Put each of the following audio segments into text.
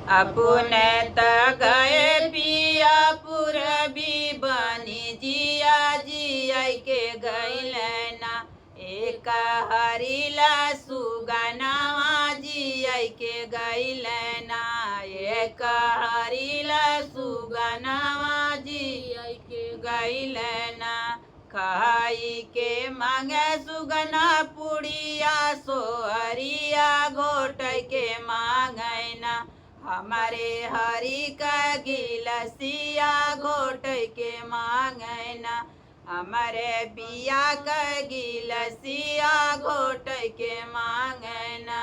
अपने त गए पिया पुरबी बनी जिया जिया के गैलना। एक हरिला सुगनावा जिया के गैलना। एक हरिला सुगनावा जिया के गैलना। खाई के मांगे सुगना पुड़िया सोहरिया घोट के मांगैना। हमारे हरि का गिलसिया घोट के मांगैना। हमारे बिया का गिलसिया घोट के मांगैना।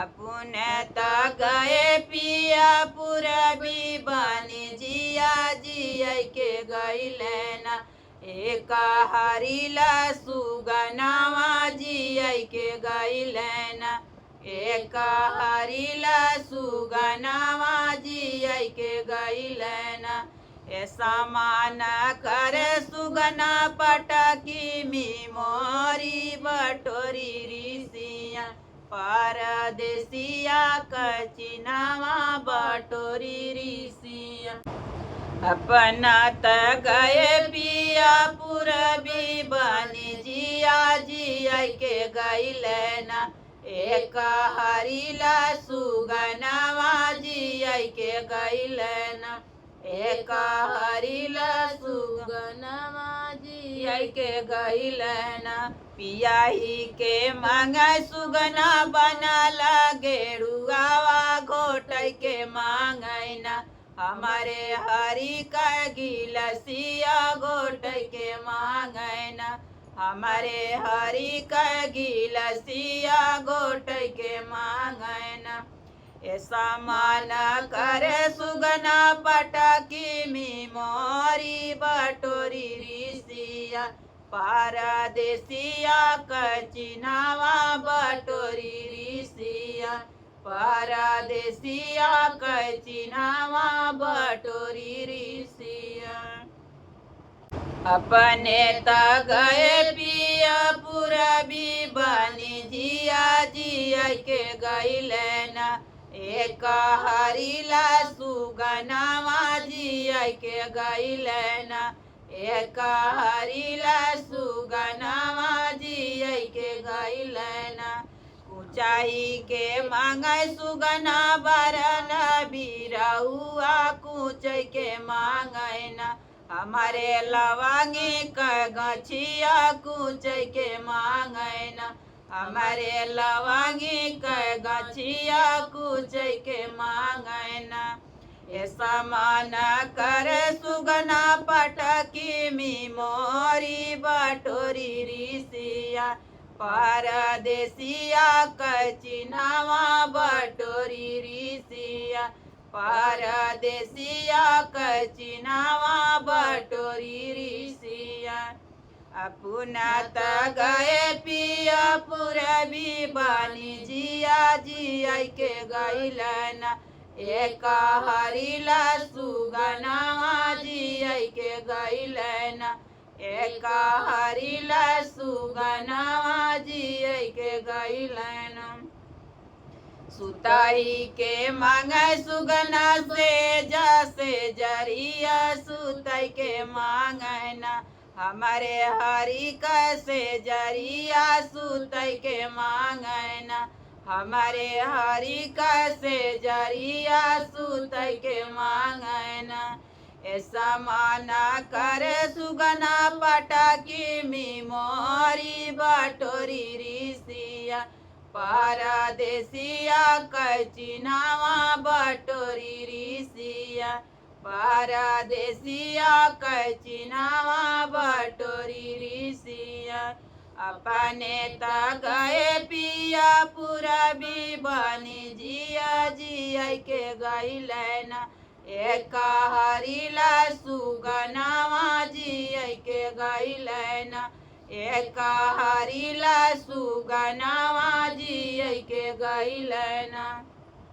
अपने त गए पिया पुरबी बनी जिया जिया के गैलना। एक हरिला सुगनावा जिया के गैलना। एक हरिला सुगनावा जिया के गैलना। ए समान कर सुगना पटकी मी मोरी बटोरी ऋषिया। परदेसिया कचिनावा बटोरी ऋषिया। अपना त गए पिया पुरबी बनी जिया जिया के गैलना। एक हरिला सुगनावा जिया के गैलना। एक हरिला सुगनावा जिया के गैलना। पियाही के मांगे सुगना बनला गेरुआवा घोट के मांगैना। हमारे हरि का गिलसिया घोट के मांगैना। हमारे हरि का गिलसिया घोट के मांगैना। ए समान करे सुगना पटकी मी मोरी बटोरी ऋषिया। परदेसिया कचिनावा बटोरी ऋषिया। परदेसिया कचिनावा बटोरी ऋषिया। अपने त गए पिया पुरबी बनी जिया जिया के गैलना। एक हरिला सुगनावा जिया के गैलना। एक हरिला सुगनावा जिया के गैलना। कुचाई के मांगे सुगना बरन बिरहुआ कुच के मांगैना। हमारे लवांगी का गछिया कुच के मांगैना। हमारे लवांगी का गछिया कुच के मांगैना। ए समान कर सुगना पटकी मी मोरी बटोरी ऋषिया। परदेसिया कचिनावा बटोरी ऋषिया। परदेसिया कचिनावा बटोरी ऋषिया। अपना त गए पिया पुरबी बनी जिया जिया के गैलना। एक हरिला सुगनावा जिया के गैलना। एक हरिला सुगनावा जिया के गैलना। सुताई के मांगे सुगना से जसे जरिया सुताई के मांगैना। हमारे हरि कैसे जरिया सुताई के मांगैना। हमारे हरि कैसे जरिया सुताई के मांगैना। ए समान कर सुगना पटकी मी मोरी बटोरी ऋषिया। परदेसिया कचिनावा बटोरी ऋषिया। परदेसिया कचिनावा बटोरी ऋषिया। अपने त गए पिया पुरबी बनी जिया जिया के गैलना। एक हरिला सुगनावा जिया के गैलना। एक हरिला सुगनावा जिया के गैलना।